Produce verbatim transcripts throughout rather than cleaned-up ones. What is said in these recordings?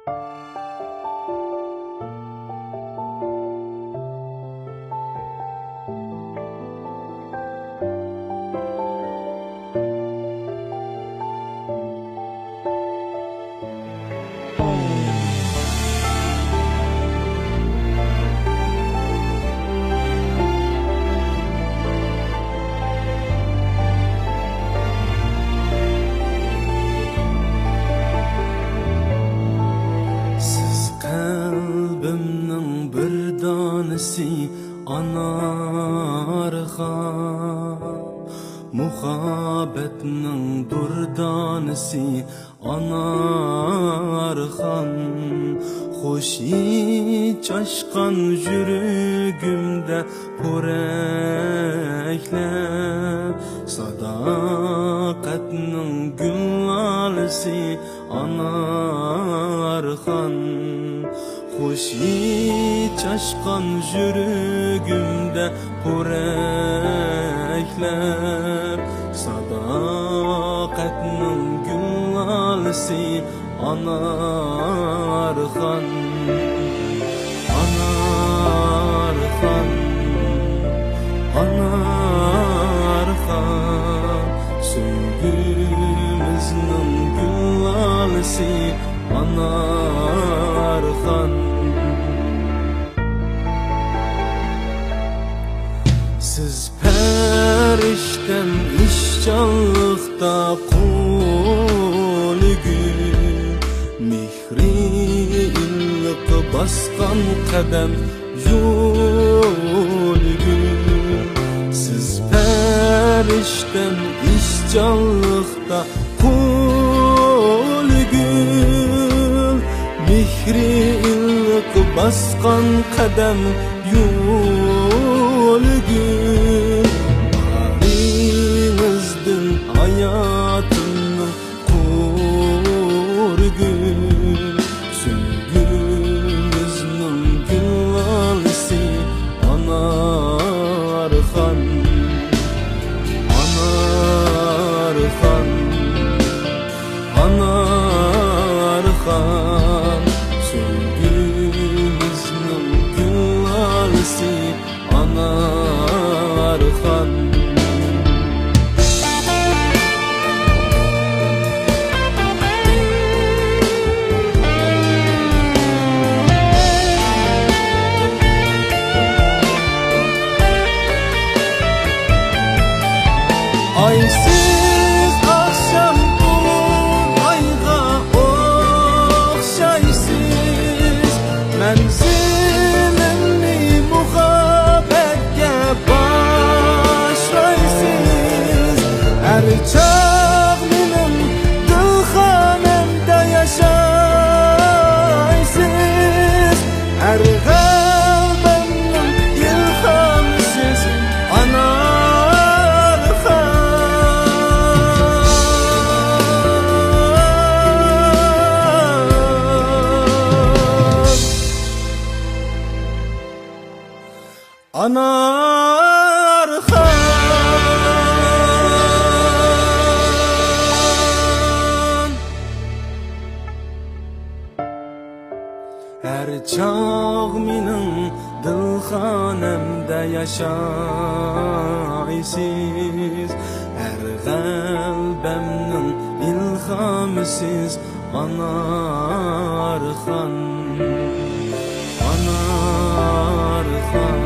سىز قەلبىمنىڭ بىر دانىسى، ئانارخان، مۇھەببەتنىڭ دۇردانىسى، ئانارخان، خۇش ھىد چاچقان يۈرىكىمدە پورەكلەپ، ساداقەتنىڭ گۈللالىسى، ئانارخان، خۇش ھىد چاچقان يۈرىكىمدە پورەكلەپ، ساداقەتنىڭ گۈللالىسى، ئانارخان، ئانارخان، ئانارخان، سۆيگۈمىزنىڭ گۈللالىسى، ئانارخان. سىز پەرىشتەم ئىشچانلىقتا قولى گۈل، مېھرى ئىللىق باسقان قەدەم يولى گۈل. سىز پەرىشتەم ئىشچانلىقتا قولى گۈل، مېھرى ئىللىق باسقان قەدەم يولى گۈل. بارىڭىزدىن ھاياتىمنىڭ قۇرى گۈل، سۆيگۈمىزنىڭ گۈللالىسى، ئانارخان، ئانارخان، ئانارخان، سۆيگۈمىزنىڭ گۈللالىسى، ئانارخان. ئايسىز ئاخشام ئۇلۇغ ئايغا ئوخشايسىز، مەنزىلىمنى مۇھەببەتكە باشلايسىز. ھەر چاغ مېنىڭ دىلخانەمدە ياشايسىز، ھەر غەلىبەمنىڭ ئىلھامىسىز، ئانارخان. ئانارخان. ھەر چاغ مېنىڭ دىلخانەمدە ياشايسىز، ھەر غەلىبەمنىڭ ئىلھامىسىز، ئانارخان. ئانارخان،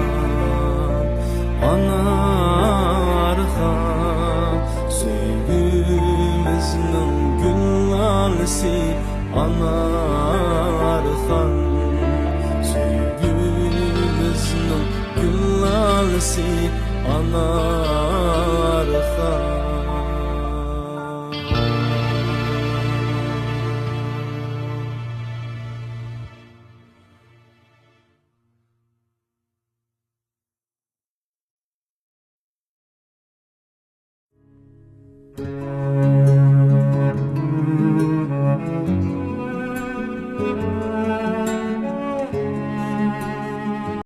ئانارخان، سۆيگۈمىزنىڭ گۈللالىسى، ئانارخان، سۆيگۈمىزنىڭ گۈللالىسى، ئانارخان.